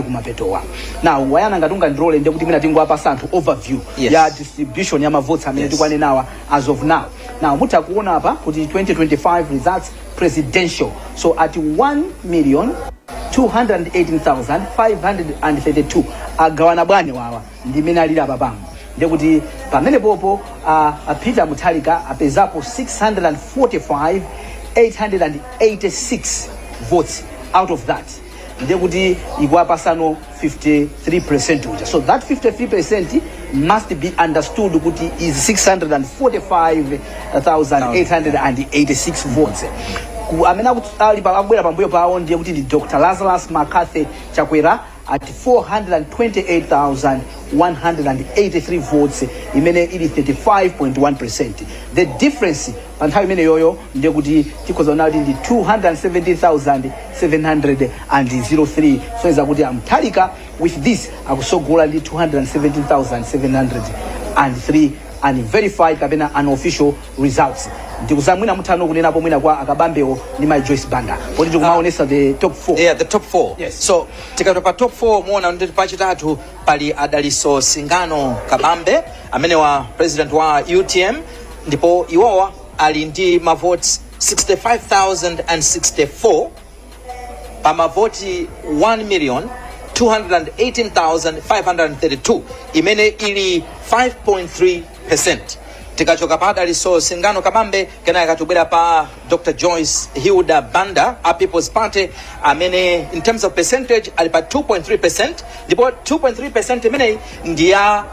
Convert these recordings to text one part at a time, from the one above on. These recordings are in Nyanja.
Kumapetowa now, wayana, ngati ungandilole, ndiye kuti mwina tingoapasa anthu overview ya distribution ya mavotes amene tikuanenawa as of now. Now mutha kuona apa kuti 2025 results, presidential, so at 1 million 218,532 agawana bwani wawa ndi mmene alili apa pamo. Ndiye kuti pamene popo Peter Mutharika apezapo 645 886 votes out of that. Ndiye kuti ikuwapasano 53% uja. So that 53% must be understood kuti is 645,886 votes. Amene ali akubwera pambuyo pawo ndiye kuti ndi Dr Lazarus McCarthy Chakwera at 428,183 votes, imene ili 35.1%. The difference pa nthawi imene yoyo ndiye kuti tikhoza kuona kuti ndi 217,703. So iza kuti a Mutharika with this akusogola ndi 217,703, unverified kapena unofficial results. Ndikuzamwina muthano kunenapo mwina kwa akabambewo ndi my Joyce Banda, poti tikumaonesa the top 4. Yeah, the top 4. Yes. So tikatopa pa top 4, muona ndi pachitatu pali Adaliso Singano Kabambe, amene wa president wa UTM, ndipo iwowa ali ndi mavotes 65,064 pa mavoti 1 million 218,532, imene ili 5.3%. Tikachoka pa Adaliso Singano Kabambe, kenaka katubwera pa Dr Joyce Hilda Banda a People's Party, amene in terms of percentage ali pa 2.3%, ndipo 2.3% imeneyi ndi ya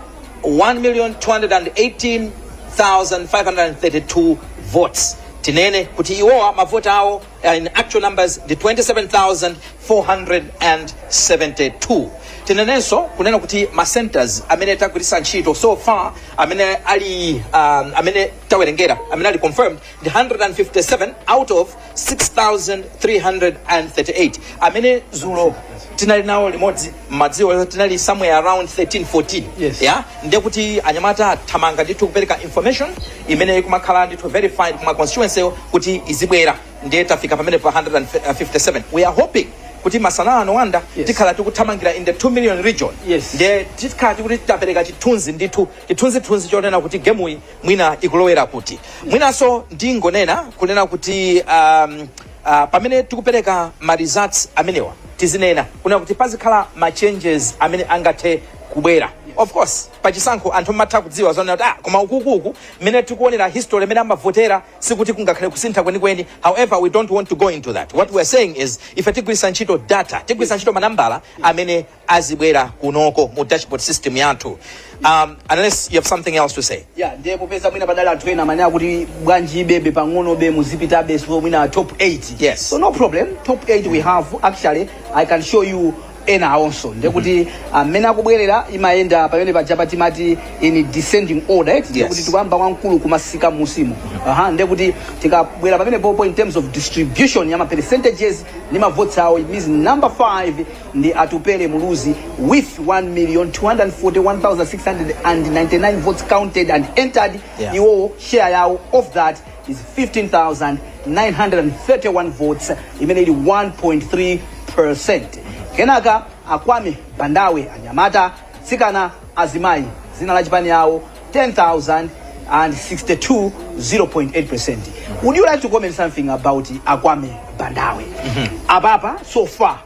1 million 218,532 votes. Tinene kuti iwowa mavoti awo in actual numbers ndi 27,472. Tinenenso kunena kuti ma centers amene tagwiritsa ntchito so far, amene ali amene tawerengera, amene ali confirmed, ndi 157 out of 6338 amene zulo tinali nawo limodzi. Madziwo tinali somewhere around 13 14. Yeah, ndiye kuti anyamata athamanga ndithu kupereka information imene ikumakhala ndithu verified kuma constituency kuti izibwera. Ndiye tafika pamene pa 157. We are hoping kuti masana ano, Wanda, tikhala tikuthamangira in the 2 million region. Ndiye tikhala tikuti tapereka chithunzi ndithu, chithunzithunzi chonena kuti gemuyi mwina ikulowera kuti. Mwinanso ndingonena kunena kuti pamene tikupereka ma results amenewa, tizinena kunena kuti pazikhala ma changes amene angathe kubwera. Of course, pachisankho anthu amatha kudziwa zonena kuti, ah, koma ukukuku mmene tikuonera history imene amavotera, sikuti kungakhale kusintha kwenikweni. However, we don't want to go into that. What we are saying is ife tigwiritsa ntchito data, tigwiritsa ntchito manambala amene azibwera kunoko mu dashboard system yathu, unless you have something else to say. Yeah, ndiye popeza mwina padali anthu ena amanena kuti bwanji bebe pang'ono be muzipitabe, so mwina top 8. So no problem, top 8 we have. Actually, I can show you ena awonso. Ndiye kuti amene akubwerera imayenda pamene pajapa timati in descending order, right? Ndiye kuti tikuyamba kwamkulu kumasika musimu. Aha, ndiye kuti tikabwera pamene popo, in terms of distribution ya ma percentages ndi ma votes awo, it means number 5 ndi Atupele Muluzi with 1,241,699 votes counted and entered. Iwowo share yawo of that is 15,931 votes, imene ili 1.3%. Kenaka Akwame Bandawe, anyamata, tsikana, azimayi, zina la chipani yawo, 10,062, 0.8%. Would you like to comment something about Akwame Bandawe apapa so far?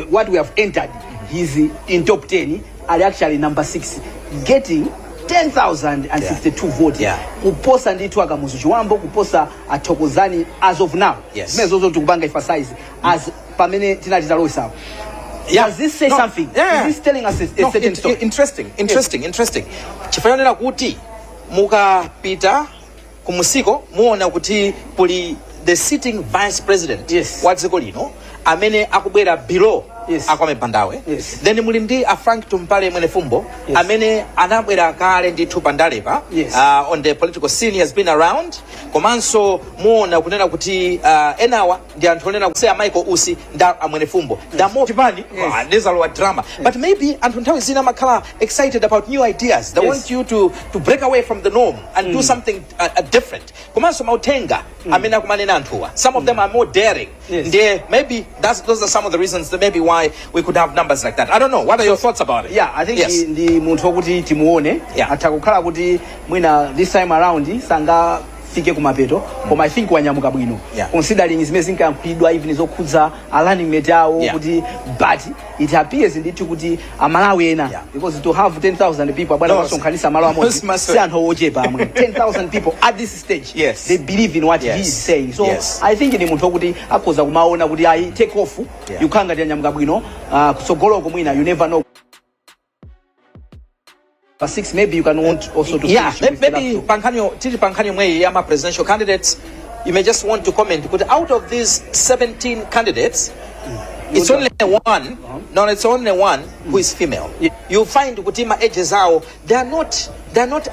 What we have entered, he's in top 10, ali actually number 6, getting 10,062 votes, kuposa ndithu Akamuzu Chiwambo, kuposa Athokozani as of now. Zimene zozo tikupanga emphasize as pamene tinati talowisawo. Does this say No. something? Yeah. Is this telling us a No, certain story? Interesting, interesting, interesting. Chifukwa kuti mukapita kumusiko muona kuti kuli the sitting vice president wa dziko lino amene akubwera below Akwame Bandawe. Then muli ndi a Frank Tumpale Mwenefumbo, amene anabwera kale ndithu pandalepa, on the political scene he has been around. Komanso muona kunena kuti enawa ndi anthu onena kuti a Michael Usi nda a Mwenefumbo ndamo chipani. Ah, ndizalowa drama, but maybe anthu nthawi zina amakhala excited about new ideas. They want you to break away from the norm and do something different. Komanso mauthenga amene akumanena anthuwa, some of them are more daring. Ndiye maybe those are some of the reasons that maybe why. why we could have numbers like that. I don't know. What are your thoughts about it? Yeah, I think ndi munthu wokuti timuone. Atha kukhala kuti mwina this time around sangafike kumapeto, koma I think wanyamuka bwino, considering zimene zinkayankhulidwa, even zokhudza a running mate awo, kuti, but it appears ndithu kuti Amalawi ena, because to have 10,000 people, abwana, No, wasonkhanisa malo amodzi, si anthu ochepa amwe. 10,000 people at this stage, they believe in what he is saying. So I think ndi munthu wokuti akhoza kumaona kuti ayi, take off, yukhala ngati yanyamuka bwino. Kutsogoloko mwina you never know. Pa 6 maybe you can want also to finish with the Maybe laptop. Pankhani tili pankhani yomweyi ya ma presidential candidates, you may just want to comment kuti out of these 17 candidates, it's only one, no, it's only one who is female. You find kuti ma ages awo, they are not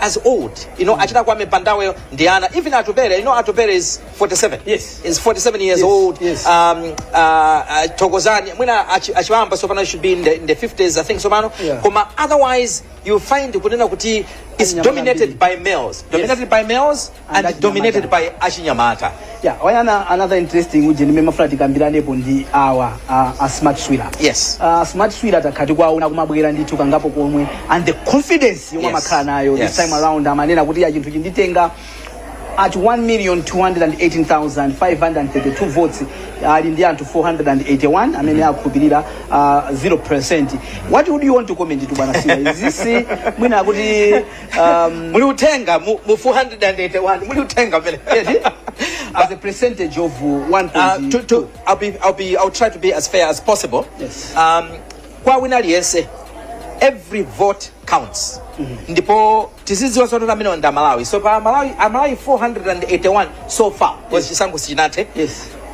as old. Achina Kwame Bandawe ndi ana. Even Atupele, Atupele is 47. Is 47 years old. Thokozani mwina achiwamba sopano should be in the 50s, I think, sopano. Koma otherwise you find kunena kuti it's Achinyamata dominated ambiri. By males, dominated by males and And dominated by achinyamata. Yeah, wayana, another interesting uje ndimene mafuna tikambiranepo ndi awa a Smart Swira. Smart Swira takhati kwaona kumabwera ndithu kangapo komwe, and the confidence yomwe amakhala nayo this time around, amanena kuti ya, chinthu chinditenga at 1,218,532 votes, ali ndi anthu 481 amene akhulupirira, 0%. What would you want to comment to bwana Swira? Is this mwina kuti Muli uthenga mu 481, muli uthenga mmene Yes, as a percentage of 1. To, I'll be, I'll be, I'll try to be as fair as possible. Kwa wina aliyense, every vote counts. Ndipo tizidziwa zoti amene ndi Amalawi. So pa Malawi, Amalawi 481 so far, because chisankho sichinathe.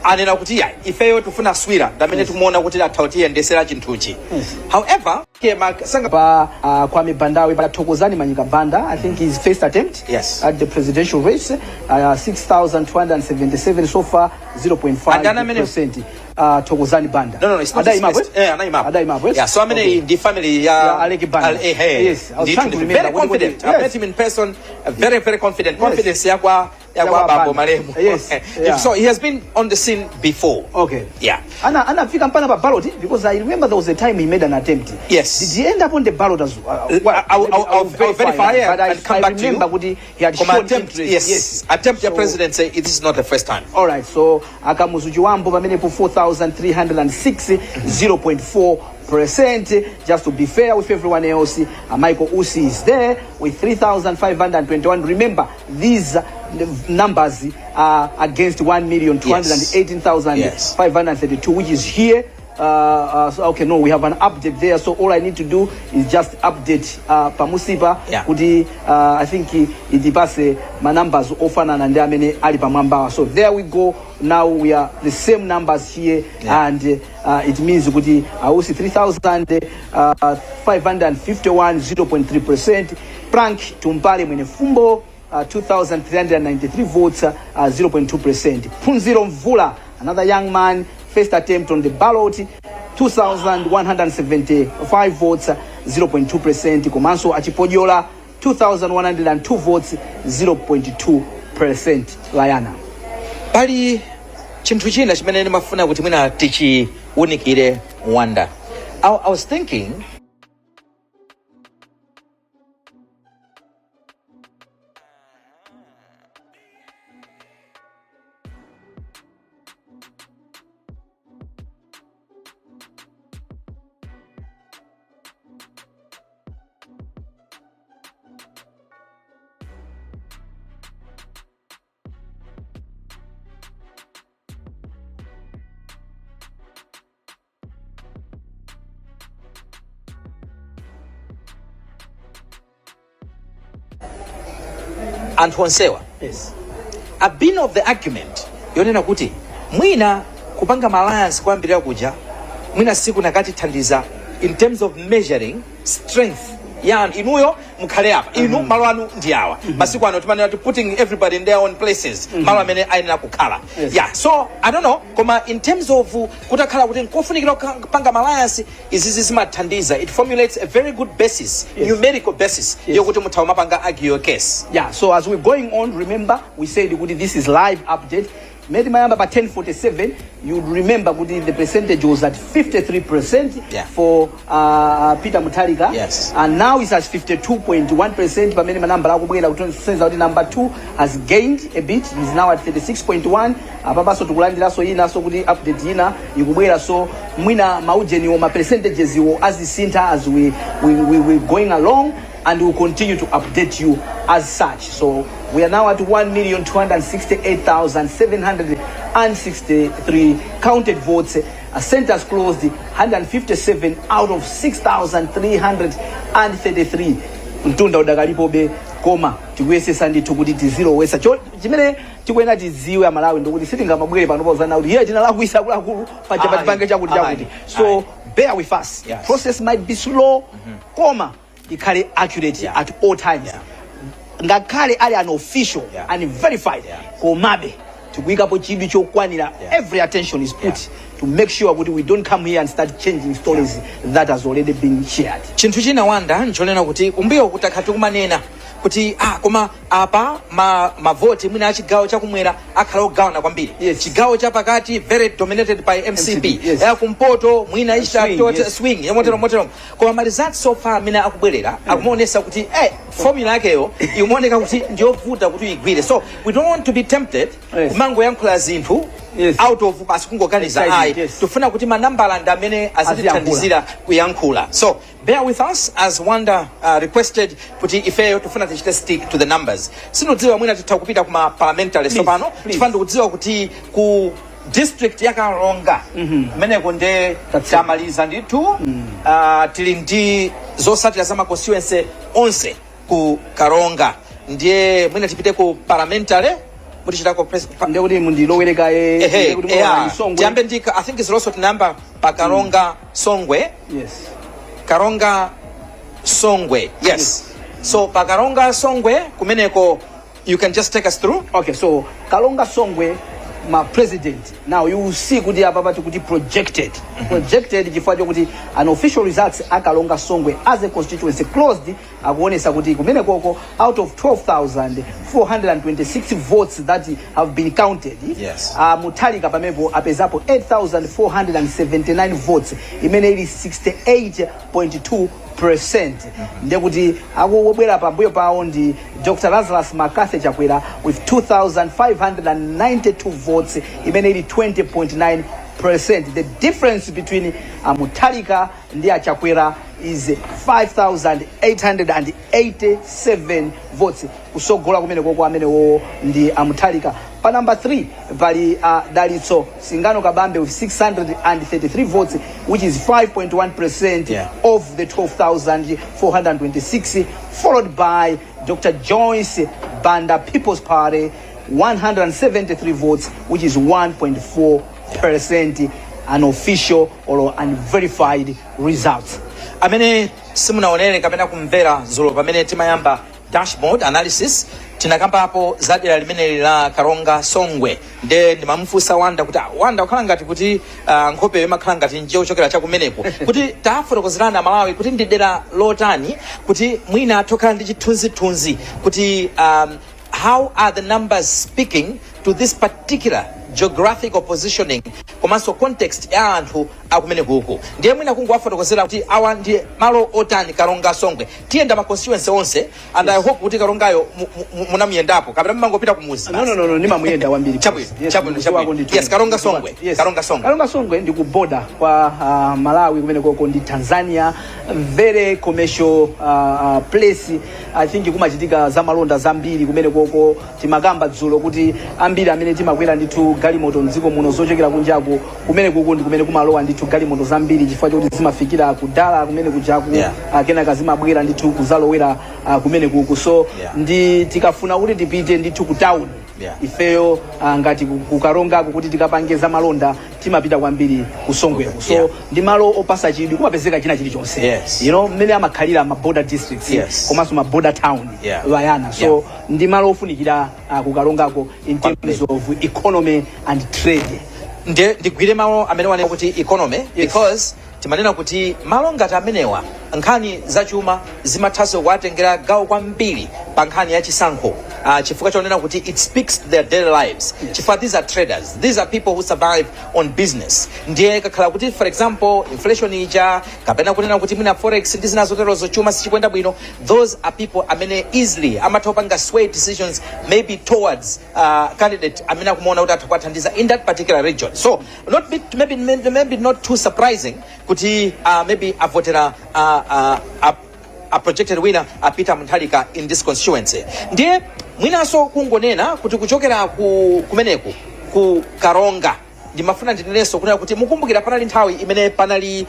Anena kuti ya, ifeyo tifuna Swira, ndamene tumuona kuti atha kutiyendesera chinthuchi. However, ke sanga Pa Kwame Bandawe, pa Thokozani Manyika Banda, I think his first attempt at the presidential race, 6,277 so far, 0.5 And amene- percent. Thokozani Banda. No, it's not his Adaimapo, first. Eh, anaimapo. Adaimapo, yes? Yeah, so amene ndi family ya Yeah, Aleki Banda. Hey. Yes, I was trying to remember. Very confident. I met him in person. Very, very confident. Confidence yakwa Yakwa bambo Banda. Malemu. So he has been on the scene before. Yeah. Ana anafika mpaka pa ballot, because I remember there was a time he made an attempt. Yes. Did he end up on the ballot as well? I'll verify that, but I, and come I back to you. remember kuti he had Koma shown attempt, interest. yes. Attempt ya So- presidency, it is not the first time. All right, so Akamuzu Chiwambo pamenepo 4,306, 0.4%. Just to be fair with everyone else, Michael Usi is there with 3,521. Remember, these numbers are against 1,218,532, which is here. So, okay, no, we have an update there. So all I need to do is just update pamusipa kuti I think itipase ma numbers ofanana ndi amene ali pamwambawa. So there we go. Now we are the same numbers here, and it means kuti Ausi 3,551, 0.3%. Frank Tumpale Mwenefumbo, 2,393 votes, 0.2%. Phunziro Mvula, another young man, first attempt on the ballot, 2,175 votes, 0.2%. Komanso Achipodyola, 2,102 votes, 0.2%. Layana. Pali chinthu china chimene ndimafuna kuti mwina tichiwunikire, Wanda. I was thinking anthu onsewa, I've been of the argument yonena kuti mwina kupanga ma alliance kuyambirira kuja mwina sikunakatithandiza in terms of measuring strength ya anthu. Inuyo mukhale apa, inu malo anu ndi awa. Masiku ano timanena kuti putting everybody in their own places, malo amene ayenera kukhala. Yeah, so I don't know, koma in terms of kutakhala kuti nkofunikira kupanga ma alliance, izizi zimathandiza. It formulates a very good basis, numerical basis yokuti mutha kumapanga argue your case. Yeah, so as we're going on, remember we said kuti this is live update. Mmene timayamba pa 10:47, you'd remember kuti the percentage was at 53% for Peter Mutharika. And now it's at 52.1%, pamene manambala akubwera kusenza kuti number 2 has gained a bit, is now at 36.1. Apapanso tikulandiranso inanso kuti update ina ikubwera, so mwina maujeniwo, ma percentages iwo azisintha as we going along, and we'll continue to update you as such. So we are now at 1,268,763 counted votes. Centers closed 157 out of 6,333. Mtunda udakalipobe, koma tikuyesesa ndithu kuti tizilowesa. Chimene tikuyenera tidziwe Amalawi ndikuti sitingamabwere pano pauzana kuti iye tinalakwisa, akuluakulu, paja patipange chakuti chakuti. So bear with us. Process might be slow, koma ikhale accurate at all times. Ngakhale ali unofficial and verified, komabe tikuyikapo chidwi chokwanira. Every attention is put to make sure kuti we don't come here and start changing stories that has already been shared. Chinthu china, Wanda, nchonena kuti kumbuyo kutakha tikumanena kuti koma apa mavoti mwina a chigawo chakumwera akhala ogawana kwambiri, chigawo chapakati very dominated by MCP, MCP, yes. Ya kumpoto mwina ichita Swing, yes. swing yamotero motero. Koma ma results so far amene akubwerera akumaonesa kuti formula yakeyo imaoneka kuti ndiyovuta kuti uyigwire, so we don't want to be tempted kumangoyankhula zinthu out of basi kungoganiza. Excitement, Ayi, tifuna kuti manambala ndi amene azitithandizira kuyankhula, so bear with us as Wanda requested kuti ifeyo tifuna tichite stick to the numbers. Sinodziwa mwina titha kupita kuma parliamentary tsopano. Please. Tifuna ndikudziwa kuti ku district ya Karonga kumeneko nde That's it. tamaliza ndithu. Tili ndi zosatira za ma constituency onse ku Karonga, ndiye mwina tipite ku parliamentary mutichitako Ndekuti mundilowerekaye. Ehe, ndekuti eya. mulowa Songwe. Tiyambe ndi, I think zilonso tinayamba pa Karonga Songwe. Karonga Songwe, yes. So pa Karonga Songwe kumeneko, you can just take us through. Okay, so Karonga Songwe, ma president, now you will see kuti apa pati kuti projected, projected chifukwa chokuti unofficial results a Karonga Songwe as a constituency closed akuonesa kuti kumene koko out of 12,426 votes that have been counted, Mutharika pamenepo apezapo 8479 votes, imene ili 68.2%. Ndekuti akubwera pambuyo pawo ndi Dr Lazarus McCarthy Chakwera with 2592 votes, imene ili 20.9%. The difference between Mutharika ndi aChakwera is 5887 votes. Kusogola kumene koko amenewo ndi aMutharika. Pa number 3 pali Dalitso Singano Kabambe with 633 votes, which is 5.1% of the 12,426, followed by Dr Joyce Banda, People's Party, 173 votes, which is 1.4%, unofficial or unverified results. Amene simunaonere kapena kumvera dzulo pamene timayamba dashboard analysis, tinakambapo za dera limeneli la Karonga Songwe. Nde ndimamufunsa Wanda kuti, "Ah, Wanda, ukhala ngati kuti nkhopeyo imakhala ngati nje ochokera chakumeneko," kuti tafotokozerana Malawi kuti ndi dera lotani, kuti mwina tokhala ndi chithunzithunzi kuti how are the numbers speaking to this particular geographical positioning komanso context ya anthu akumene kuku. Ndiye mwina kungowafotokozera kuti awa ndi malo otani, Karonga Songwe. Tiyenda ma constituency onse, and I hope kuti Karongayo munamuyendapo kapena mumangopita kumuzi? No, ndimamuyenda kwambiri. Chabwino, Yes, chabwino, ndikudziwako chabwino. ndithu. Yes, Karonga Songwe. Yes. Karonga Songwe. Karonga Songwe ndi ku border kwa Malawi kumene koko ndi Tanzania. Very commercial place. I think kumachitika zamalonda zambiri kumene koko. Timakamba dzulo kuti ambiri amene timakwera ndithu galimoto mdziko muno zochokera kunjaku, kumene kuku ndi kumene kumalowa ndithu galimoto zambiri, chifukwa chokuti zimafikira kudala kumene kujaku, kenaka zimabwera ndithu kuzalowera kumene kuku. So ndi tikafuna kuti tipite ndithu ku town, ifeyo ngati kuKarongako kuti tikapange zamalonda, timapita kwambiri kuSongweko. So ndi malo opasa chidwi, kumapezeka china chilichonse, mmene amakhalira ma border districts komanso ma border town vayana. So ndi malo ofunikira kuKarongako in terms of economy and trade. Ndiye ndigwire malo amene wanena kuti economy, because timanena kuti malo ngati amenewa nkhani zachuma zimathanso kuwatengera gawo kwambiri pa nkhani ya chisankho. Chifukwa chonena kuti it speaks to their daily lives, chifukwa these are traders, these are people who survive on business. Ndiye kakhala kuti, for example, inflation ija, kapena kunena kuti mwina forex ndi zina zoterozo, chuma sichikuyenda bwino, those are people amene easily amatha kupanga sway decisions maybe towards candidate amene akumuona kuti atha kuwathandiza in that particular region. So not be, maybe not too surprising kuti maybe avotera a projected winner, a Peter Mutharika, in this constituency. Ndiye mwinanso kungonena kuti kuchokera ku kumeneku ku Karonga, ndimafuna ndinenenso kunena kuti mukumbukira panali nthawi imene panali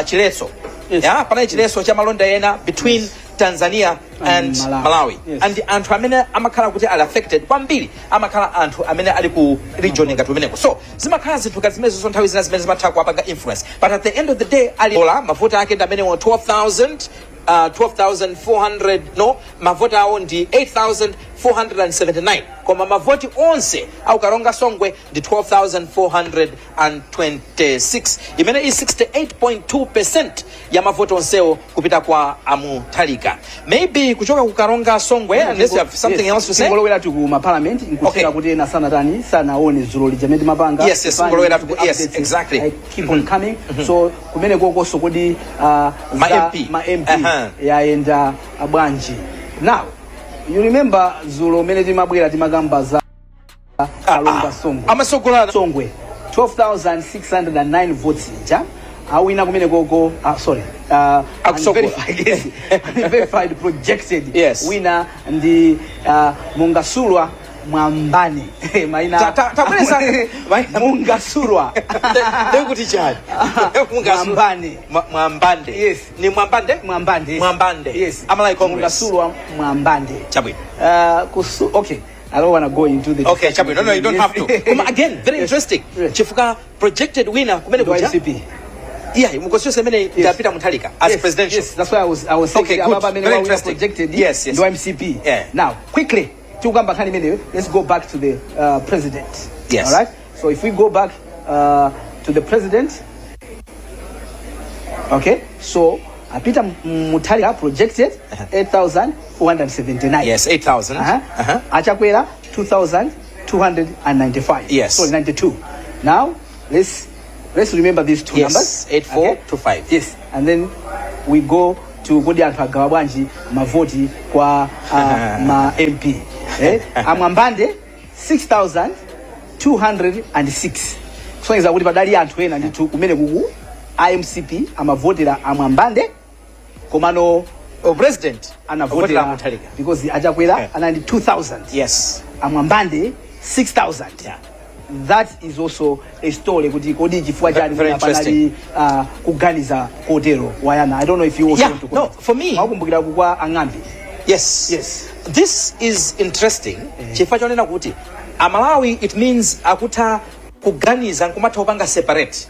chiletso, ya, panali chiletso cha malonda ena between Tanzania and Malawi. Malawi. Yes. And anthu amene amakhala kuti ali affected kwambiri amakhala anthu amene ali ku region ngati kumeneko. So zimakhala zinthu ngati zimenezo nthawi zina zimene zimatha kuwapanga influence, but at the end of the day ali ola mavoti ake ndi amene 12,000, 12,400, no, mavoti awo ndi 8479, koma mavoti onse a ku Karonga Songwe ndi 12,426, imene is 68.2% ya mavoti onsewo kupita kwa a Mutharika. Maybe kuchoka ku Karonga Songwe, unless you have something else to say. Tingolowera ku ma parliament, nkutheka kuti ena sanatani, sanaone dzulo lija mene timapanga. Yes, ngolowera yes, Updates, exactly. I keep on coming. So kumene kokonso kodi Ma MP. Ma MP yayenda bwanji? Now you remember dzulo mene timabwera timakamba za Karonga Songwe. Amasogolana. Songwe 12,609 votes ija awina kumene koko, sorry, Akusogola. Unverified, yes, unverified projected winner ndi Mungasulwa Mwambani. Maina Mungasulwa Ndekuti chani? Mwambani. Mwambande. Yes. Ni Mwambande. Mwambande, yes. Mwambande. Yes. A Malawi Congress. Mungasulwa Mwambande. Chabwino. Okay, I don't want to go into the Okay, chabwino. No, you don't have to. Koma again, very interesting chifukwa projected winner kumene Ndo kuja ICP. Yeah, mu constituency imene ndi Peter Mutharika as presidential. Yes, that's why I was saying Okay, good. ababa amene Very wawina interesting. projected Yes. ndo MCP. Now, quickly, tikukamba nkhani imeneyo, let's go back to the president. Yes. All right? So if we go back to the president, okay, so Peter Mutharika projected 8,479. Yes, 8000. A Chakwera 2,295. Yes. Sorry, 92. Now, let's remember these two numbers. 8425. Yes, and then we go to kodi anthu agawa bwanji mavoti kwa ma MP. Eh? A Mwambande 6206, kusonyeza kuti padali anthu ena ndithu kumene kuku a MCP amavotera a Mwambande, komano Oh, president anavotera Mutharika. Because a Chakwera anali 2000, a Mwambande 6000. That is also a story kuti kodi chifukwa chani Very mwina panali kuganiza kotero. Wayana, I don't know if you also Yeah, want to no, comment. for me- Mwakumbukira kwa ang'ambi. Yes. Yes. This is interesting chifukwa chonena kuti Amalawi, it means akutha kuganiza nkumatha kupanga separate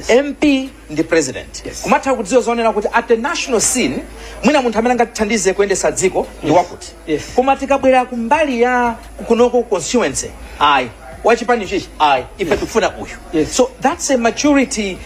MP ndi president, kumatha kudziwa zonena kuti at the national scene mwina munthu amene angatithandize kuyendesa dziko ndi wakuti, koma tikabwera kumbali ya kunoko constituency, ayi, wachipani chichi ayi, ife tikufuna uyu. So that's a maturity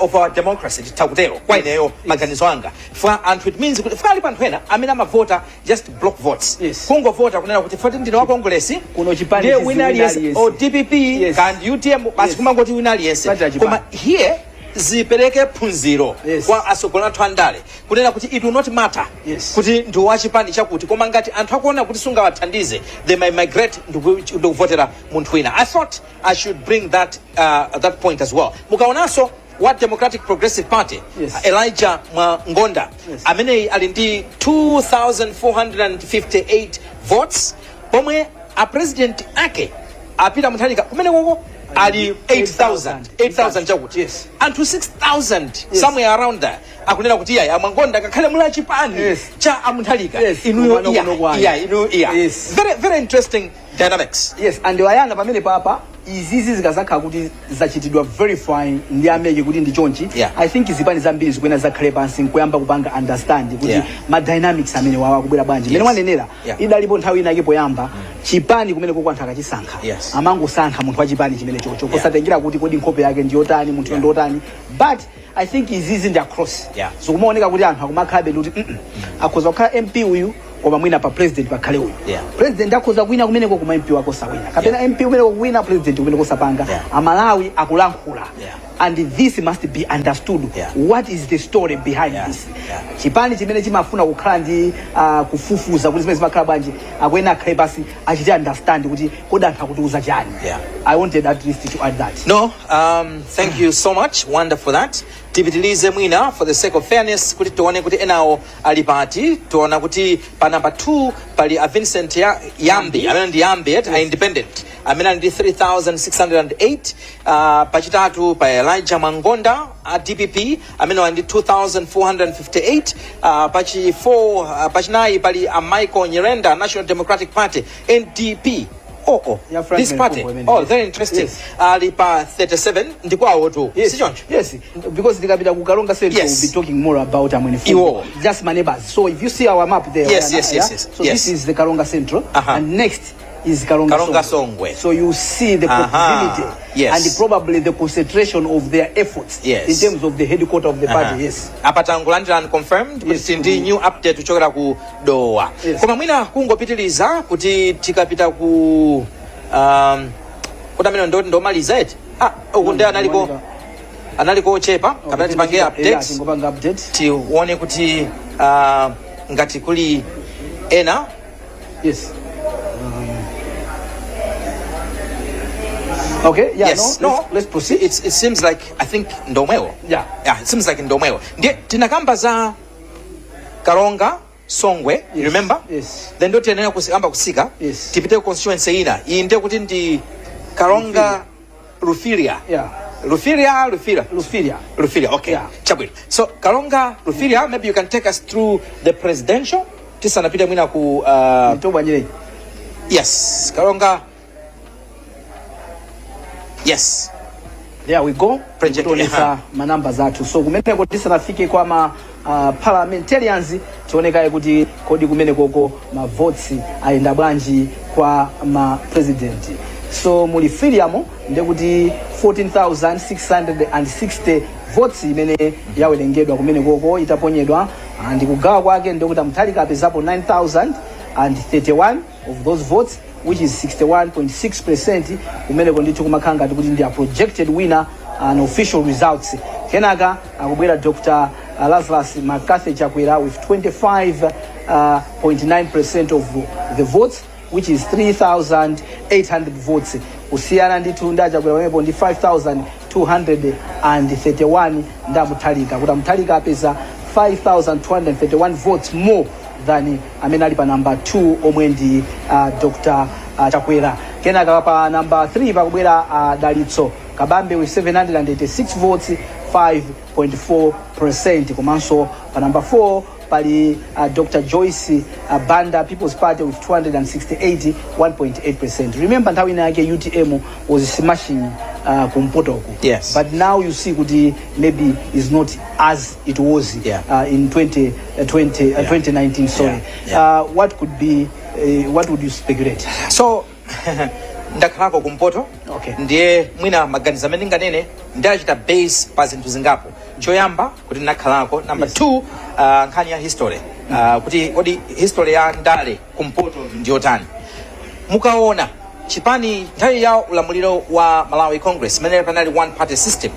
of our democracy, titakutero kwa ineyo maganizo anga. Fa anthu, it means kuti fika alipo anthu ena amene amavota just block votes, kungovota kunena kuti fati ndine wa Kongresi, Kuno chipani ndiye chizi wina wina aliyense aliyense. o DPP kandi UTM basi, kumangoti wina aliyense. Pati chipani. Koma here zipereke phunziro kwa atsogoleri athu andale kunena kuti it will not matter kuti ndi wachipani chakuti, koma ngati anthu akuona kuti sungawathandize, they may migrate ndikuvotera munthu wina. I thought I should bring that point as well. Mukaonanso wa Democratic Progressive Party, Elijah Mwangonda, ameneyi ali ndi 2458 votes, pomwe a president ake a Peter Mutharika kumene koko ali 8000, 8000 chakuti. Anthu 6000, somewhere around there, akunena kuti iyayi, a Mwangonda, ngakhale muli achipani cha a Mutharika, inuyo Kumano iya kuno kwayo. iya, inuyo iya. Very, very interesting dynamics. Yes, and Wayana, pamene papa izizi zikazakhala kuti zachitidwa verify ndi a MEC kuti ndi chonchi, I think zipani zambiri zikuena zakhale pansi nkuyamba kupanga understand kuti ma dynamics amene wawa kubwera bwanji mmene wanenera. Idalipo nthawi inake poyamba chipani kumene koko anthu akachisankha amangosankha munthu wa chipani chimene chocho, posatengera kuti kodi nkhope yake ndiyotani, munthu ndiyotani. But I think izizi ndi across, zikumaoneka kuti anthu akumakhalabe ndi kuti akhoza kukhala MP uyu. Koma mwina pa president pakhale uyu. President akhoza kuwina kumeneko, koma MP wako sawina, kapena MP kumeneko kuwina, president kumeneko sapanga. Amalawi akulankhula and this must be understood. What is the story behind this? Chipani chimene chimafuna kukhala ndi kufufuza kuti zimene zimakhala bwanji, akuyenera akhale pasi, achite understand kuti kodi anthu akutiuza chani. I wanted at least to add that. No, thank you so much, Wonder, for that. Tipitilize mwina for the sake of fairness kuti tione kuti enawo ali pati. Tiona kuti pa number 2 pali a Vincent Yambi, amene ndi Yambi, yes, a independent, amene ali ndi 3608. Pachitatu pa Elijah Mwangonda a DPP, amene ali ndi 2458. Pachi 4, pachinayi pali a Michael Nyirenda, National Democratic Party, NDP. Oh, Yeah, Frank this party. Mfumbo, I mean, Oh, yes. very interesting. Ali pa 37, ndikwawo tu. Yes. Sichoncho? Yes, because tikapita ku Karonga Central, we'll be talking more about Amwene Fumbo. Iwo. Just my neighbors. So if you see our map there, so this is the Karonga Central, and next is Karonga, Karonga Songwe. So you see the proximity and probably the concentration of their efforts in terms of the headquarter of the party. Yes. Apa tangolandira unconfirmed kuti ndi new update kuchokera ku Dowa. Koma mwina kungopitiliza kuti tikapita ku kuti amene ndomaliza eti, ah, uku ndi analiko ochepa, kapena tipange update? Tingopanga update. Tione kuti ngati kuli ena. Yes. Okay, yeah, Yes, no, no. let's proceed. It seems like, I think ndomwewo. Yeah, it seems like ndomwewo. Ndiye tinakamba za Karonga Songwe, you remember? Yes. Then ndo tiyenera kusamba kusika. Tipite ku constituency ina iyi, ndiye kuti ndi Karonga Rufilia. Rufilia, Rufilia. Lufilia. Rufilia, okay. Chabwino. So Karonga Rufilia, maybe you can take us through the presidential tisanapite mwina ku Mtobwa nyere. Yes, Karonga, yes. There we go. Project, Kutionesa manamba zathu. So kumeneko tisanafike kwa ma parliamentarians, tionekaye kuti kodi kumene koko ma votes ayenda bwanji kwa ma president. So muli William, ndekuti 14,660 votes imene yawerengedwa kumene koko itaponyedwa, ndi kugawa kwake ndekuti a Mutharika apezapo 9031 of those votes, which is 61.6%. Kumeneko ndithu kumakhala ngati kuti ndi a projected winner and official results. Kenaka akubwera Dr Lazarus McCarthy Chakwera with 25.9% of the votes, which is 3800 votes. Kusiyana ndithu ndi aChakwera pamenepo ndi 5231 ndi aMutharika, kuti aMutharika apeza 5231 votes more than amene ali pa number 2, omwe ndi Dr Chakwera. Kenaka pa number 3 pakubwera Dalitso Kabambe with 786 votes, 5.4%. Komanso pa number 4 pali Dr Joyce Banda, People's Party, with 268, 1.8%. Remember, nthawi ina yake UTM was smashing kumpotoku. But now you see kuti maybe is not as it was in 2020, 2019, sorry. What could be, what would you speculate? So ndakhalako kumpoto. Ndiye mwina maganizo amene ndinganene ndachita base pa zinthu zingapo. Choyamba, kuti ndinakhalako. Number two, nkhani ya history, kuti kodi history ya ndale kumpoto ndiyotani? Mukaona chipani nthawi ya ulamuliro wa Malawi Congress, imene panali one party system,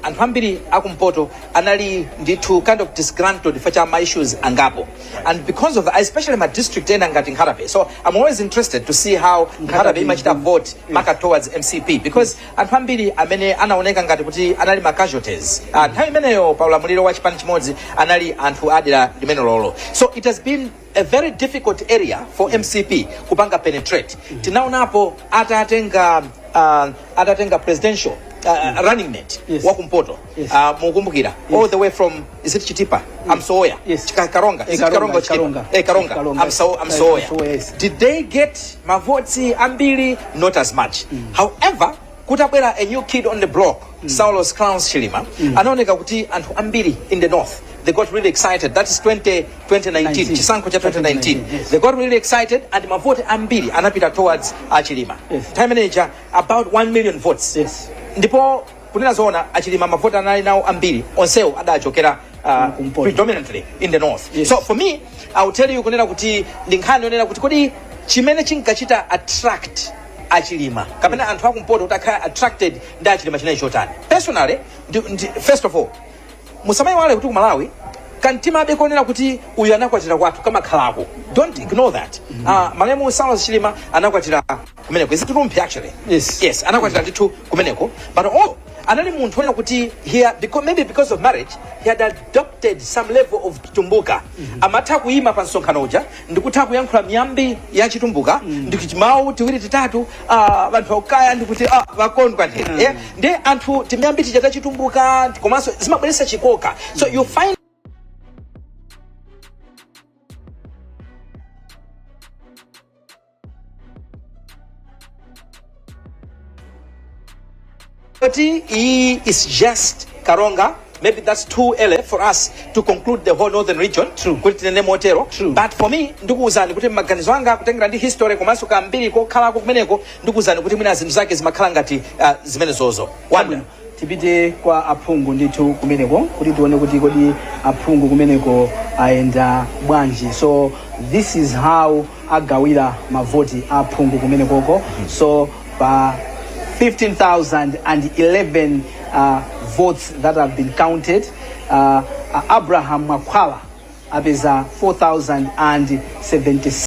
anthu ambiri akumpoto anali ndithu kind of disgruntled chifukwa cha ma issues angapo, and because of that, especially ma district ena ngati Nkhata Bay. So I'm always interested to see how Nkhata Bay imachita vote maka towards MCP, because anthu ambiri amene anaoneka ngati kuti anali ma casualties nthawi imeneyo pa ulamuliro wa chipani chimodzi anali anthu adera limene lolo. So it has been a very difficult area for MCP kupanga penetrate. Tinaonapo atatenga presidential running mate wakumpoto. Mukumbukira, all the way from, is it Chitipa, Amsoya? Yes. Karonga, is it Karonga, Karonga or Chitipa? Karonga. Karonga. Karonga. Amsoya. Amsoya, yes. Did they get mavoti ambiri? Not as much. However, kutabwera a new kid on the block, Saulos Klaus Chilima, anaoneka kuti anthu ambiri in the north, they got really excited. That is 2019. 19. Chisankho cha 2019. 2019, yes. They got really excited and mavoti ambiri anapita towards aChilima. Time manager, about 1 million votes. Ndipo kunena zoona, aChilima mavoti anali nawo ambiri onsewo adachokera Kumpoto. Predominantly in the north. So for me, I will tell you kunena kuti ndi nkhani yonena kuti kodi chimene chinkachita attract achilima kapena anthu akumpoto kuti akhale attracted ndi achilima chinali chotani? Personally, first of all, musamayiwale kuti ku Malawi kamtimabe konena kuti uyu anakwatira kwathu kamakhalako. Don't ignore that. Malemu Saulos Chilima anakwatira kumeneko. Is it Rumphi, actually? Yes. Yes, anakwatira ndithu kumeneko, but also anali munthu onena kuti he had, because, maybe because of marriage, he had adopted some level of Chitumbuka. Amatha kuyima pa msonkhano uja ndikutha kuyankhula miyambi ya Chitumbuka ndi mawu tiwiri titatu, anthu akukaya ndikuti vakondwa ndere. Yeah? Ndi anthu timiyambi tija ta Chitumbuka komanso zimabweretsa chikoka, so you find kuti iyi is just Karonga. Maybe that's too early for us to conclude the whole northern region. True. Kuti tinene motero. True. But for me, ndikuwuzani kuti maganizo anga, kutengera ndi history komanso kambiri kokhalako kumeneko, ndikuwuzani kuti mwina zinthu zake zimakhala ngati zimenezozo. Wanda. Tipite kwa aphungu ndithu kumeneko kuti tione kuti kodi aphungu kumeneko ayenda bwanji. So this is how agawira mavoti a aphungu kumenekoko. So pa 15,011 votes that have been counted, Abraham Mwakhwawa apeza 4076.